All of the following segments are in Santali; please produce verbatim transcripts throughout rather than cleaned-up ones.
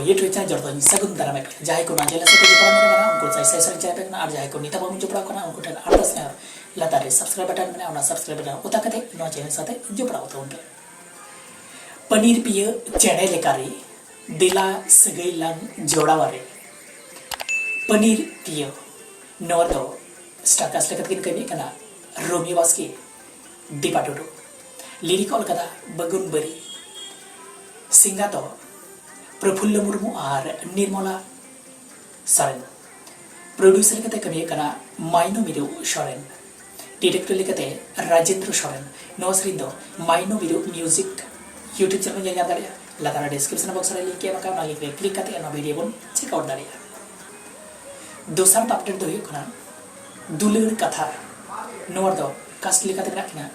YouTube channel ᱡᱚᱛᱚ ᱤᱧ ᱥᱟᱹᱜᱩᱱ ᱫᱟᱨᱟᱢ ᱮ ᱠᱟᱱᱟ᱾ ᱡᱟᱦᱟᱸᱭ ᱠᱚ ᱱᱚᱣᱟ channel ᱥᱟᱛᱮ ᱡᱚᱯᱲᱟᱣ ᱢᱮᱱᱟᱜ ᱵᱚᱱᱟ, ᱩᱱᱠᱩ ᱥᱟᱭ ᱥᱟᱭ ᱥᱟᱨᱦᱟᱣ ᱪᱟᱞ ᱟᱯᱮ ᱠᱟᱱᱟ, ᱟᱨ ᱡᱟᱦᱟᱸᱭ ᱠᱚ ᱱᱤᱛᱚᱜ ᱵᱟᱵᱚᱱ ᱡᱚᱯᱲᱟᱣ ᱠᱟᱱᱟ, ᱩᱱᱠᱩ ᱴᱷᱮᱱ ᱟᱨᱫᱟᱥ ᱱᱮᱦᱚᱨ, ᱞᱟᱛᱟᱨ ᱨᱮ subscribe button ᱢᱮᱱᱟᱜᱼᱟ, ᱚᱱᱟ subscribe button ᱚᱛᱟ ᱠᱟᱛᱮ ᱱᱚᱣᱟ channel ᱥᱟᱛᱮ ᱡᱚᱯᱲᱟᱣ ᱛᱟᱵᱚᱱ ᱯᱮ᱾ ᱯᱟᱹᱱᱤᱨ ᱯᱤᱭᱟᱹ ᱪᱮᱬᱮ ᱞᱮᱠᱟᱨᱮ, ᱫᱮᱞᱟ ᱥᱟᱹᱜᱟᱹᱭ ᱞᱟᱝ ᱡᱚᱲᱟᱣᱟ ᱨᱮ᱾ ᱯᱟᱹᱱᱤᱨ ᱯᱤᱭᱟᱹ, ᱱᱚᱣᱟ ᱫᱚ star cast ᱞᱮᱠᱟᱛᱮ ᱠᱤᱱ ᱠᱟᱹᱢᱤᱭᱮᱫ ᱠᱟᱱᱟ ᱨᱚᱢᱤ ᱵᱟᱥᱠᱮ, ᱫᱤᱯᱟ ᱴᱩᱰᱩ᱾ Lyric ᱚᱞ ᱠᱟᱫᱟ ᱵᱟᱹᱜᱩᱱ ᱵᱟᱹᱨᱤ᱾ Singer ᱫᱚ ᱯᱨᱚᱯᱷᱩᱞᱞᱚ ᱢᱩᱨᱢᱩ ᱟᱨ ᱱᱤᱨᱢᱚᱞᱟ ᱥᱚᱨᱮᱱ᱾ Producer ᱞᱮᱠᱟᱛᱮ ᱠᱟᱹᱢᱤᱭᱮᱫ ᱠᱟᱱᱟ ᱢᱟᱭᱱᱚ ᱢᱤᱨᱩ ᱥᱚᱨᱮᱱ᱾ Director ᱞᱮᱠᱟᱛᱮ ᱨᱟᱡᱮᱱᱫᱨᱚ ᱥᱚᱨᱮᱱ᱾ ᱱᱚᱣᱟ ᱥᱮᱨᱮᱧ ᱫᱚ ᱢᱟᱭᱱᱚ ᱢᱤᱨᱩ music YouTube channel ᱧᱮᱞ ᱧᱟᱢ ᱫᱟᱲᱮᱭᱟᱜᱼᱟ᱾ ᱞᱟᱛᱟᱨ ᱨᱮ description box ᱨᱮ link ᱮᱢ ᱟᱠᱟᱫᱟ, ᱚᱱᱟ link ᱨᱮ click ᱠᱟᱛᱮ ᱱᱚᱣᱟ video ᱵᱚᱱ check out ᱫᱟᱲᱮᱭᱟᱜᱼᱟ᱾ ᱫᱚᱥᱟᱨ update ᱫᱚ ᱦᱩᱭᱩᱜ ᱠᱟᱱᱟ ᱫᱩᱞᱟᱹᱲ ᱠᱟᱛᱷᱟ᱾ ᱱᱚᱣᱟ ᱫᱚ cast ᱞᱮᱠᱟᱛᱮ ᱢᱮᱱᱟᱜ ᱠᱤᱱᱟ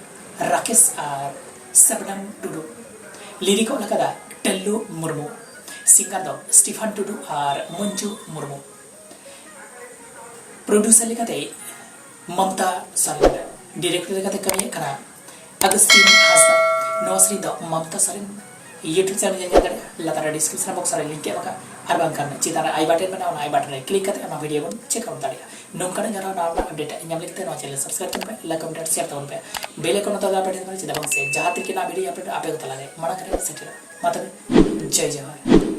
ᱨᱟᱠᱮᱥ ᱟᱨ ᱥᱟᱵᱱᱟᱢ ᱴᱩᱰᱩ᱾ Lyric ᱚᱞ ᱟᱠᱟᱫᱟ ᱴᱟᱹᱞᱞᱩ ᱢᱩᱨᱢᱩ᱾ Singer ᱫᱚ ᱥᱴᱤᱯᱷᱟᱱ ᱴᱩᱰᱩ ᱟᱨ ᱢᱚᱧᱡᱩ ᱢᱩᱨᱢᱩ᱾ Producer ᱞᱮᱠᱟᱛᱮ ᱢᱚᱢᱛᱟ ᱥᱚᱨᱮᱱ᱾ Director ᱞᱮᱠᱟᱛᱮ ᱠᱟᱹᱢᱤᱭᱮᱫ ᱠᱟᱱᱟ ᱟᱜᱚᱥᱴᱤᱱ ᱦᱟᱸᱥᱫᱟ᱾ ᱱᱚᱣᱟ ᱥᱮᱨᱮᱧ ᱫᱚ ᱢᱚᱢᱛᱟ ᱥᱚᱨᱮᱱ YouTube channel ᱧᱮᱞ ᱧᱟᱢ ᱫᱟᱲᱮᱭᱟᱜᱼᱟ᱾ ᱞᱟᱛᱟᱨ ᱨᱮ description box ᱨᱮ link ᱮᱢ ᱟᱠᱟᱫᱟ, ᱟᱨ ᱵᱟᱝᱠᱷᱟᱱ ᱪᱮᱛᱟᱱ ᱨᱮ I button ᱢᱮᱱᱟᱜᱼᱟ, ᱚᱱᱟ I button ᱨᱮ click ᱠᱟᱛᱮ ᱚᱱᱟ video ᱵᱚᱱ check out ᱫᱟᱲᱮᱭᱟᱜᱼᱟ᱾ ᱱᱚᱝᱠᱟᱱᱟᱜ ᱡᱟᱦᱟᱱᱟᱜ ᱱᱟᱣᱟ ᱱᱟᱣᱟ update ᱧᱟᱢ ᱞᱟᱹᱜᱤᱫ ᱛᱮ ᱱᱚᱣᱟ channel subscribe ᱛᱟᱵᱚᱱ ᱯᱮ, like, comment, share ᱛᱟᱵᱚᱱ ᱯᱮ, bell icon ᱫᱟᱵᱟᱣ ᱯᱮ, ᱪᱮᱫᱟᱜ ᱵᱟᱝ ᱥᱮ ᱡᱟᱦᱟᱸ ᱛᱤᱱ ᱜᱮ ᱱᱟᱣᱟ video update ᱟᱯᱮ ᱠᱚ ᱛᱟᱞᱟᱨᱮ ᱢᱟᱲᱟᱝ ᱨᱮ ᱥᱮᱴᱮᱨᱚᱜ᱾ ᱢᱟ ᱛᱚᱵᱮ, ᱡᱚᱭ ᱡᱚᱦᱟᱨ᱾